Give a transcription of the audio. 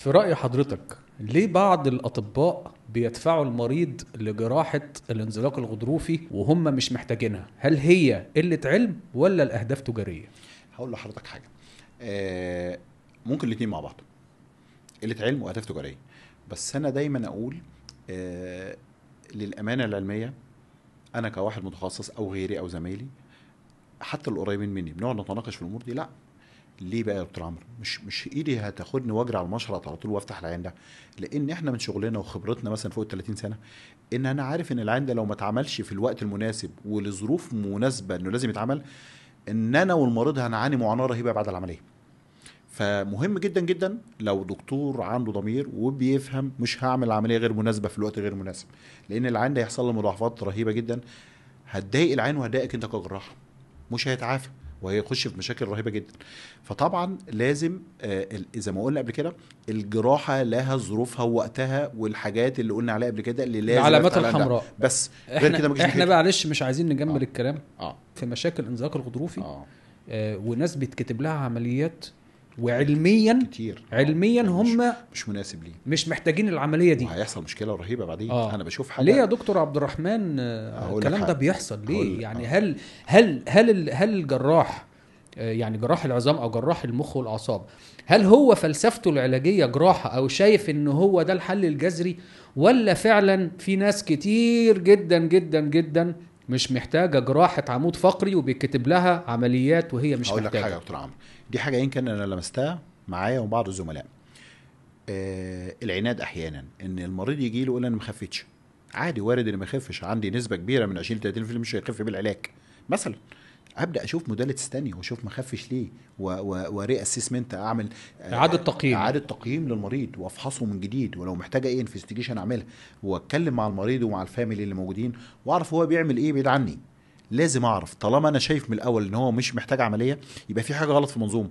في رأي حضرتك ليه بعض الأطباء بيدفعوا المريض لجراحة الانزلاق الغضروفي وهم مش محتاجينها؟ هل هي قلة علم ولا الأهداف تجارية؟ هقول لحضرتك حاجة، ممكن الاثنين مع بعض، قلة علم واهداف تجاريه. بس انا دايما اقول للامانة العلميه، انا كواحد متخصص او غيري او زمايلي حتى القريبين مني بنقعد نتناقش في الامور دي. لا ليه بقى يا دكتور عمرو؟ مش ايدي هتاخدني واجري على المشرط على طول وافتح العيان ده، لان احنا من شغلنا وخبرتنا مثلا فوق ال 30 سنة ان انا عارف ان العيان ده لو ما اتعملش في الوقت المناسب ولظروف مناسبة انه لازم يتعمل، ان انا والمريض هنعاني معاناة رهيبة بعد العملية. فمهم جدا جدا لو دكتور عنده ضمير وبيفهم، مش هعمل عملية غير مناسبة في الوقت غير مناسب، لان العيان ده هيحصل له مضاعفات رهيبة جدا، هتضايق العين وهتضايقك انت كجراح، مش هيتعافى وهيخش في مشاكل رهيبة جدا. فطبعا لازم زي ما قلنا قبل كده الجراحة لها ظروفها ووقتها والحاجات اللي قلنا عليها قبل كده اللي لازم العلامات الحمراء. بس غير كده ما احنا معلش مش عايزين نجمل الكلام في مشاكل الانزلاق الغضروفي وناس بيتكتب لها عمليات وعلميا كتير علميا هم مش مناسب ليه، مش محتاجين العملية دي، وهيحصل مشكلة رهيبة بعدين. انا بشوف حاجة. ليه يا دكتور عبد الرحمن الكلام ده بيحصل ليه؟ يعني هل هل هل هل الجراح، يعني جراح العظام او جراح المخ والاعصاب، هل هو فلسفته العلاجية جراحه او شايف ان هو ده الحل الجذري، ولا فعلا في ناس كتير جدا جدا جدا مش محتاجه جراحه عمود فقري وبيكتب لها عمليات وهي مش محتاجه؟ هقول لك حاجة يا دكتور عمرو، دي حاجة يمكن انا لمستها معايا وبعض الزملاء. العناد احيانا ان المريض يجي له يقول انا ما خفتش، عادي وارد ان ما يخفش، عندي نسبه كبيرة من 20 ل 30% مش هيخف بالعلاج مثلا. ابدا اشوف modalities ثانية واشوف ما خفش ليه، و reassessment، اعمل اعاده تقييم، اعاده تقييم للمريض وافحصه من جديد، ولو محتاجه ايه investigation اعملها، واتكلم مع المريض ومع ال family اللي موجودين واعرف هو بيعمل ايه بعيد عني. لازم اعرف طالما انا شايف من الاول ان هو مش محتاج عملية يبقى في حاجة غلط في المنظومة.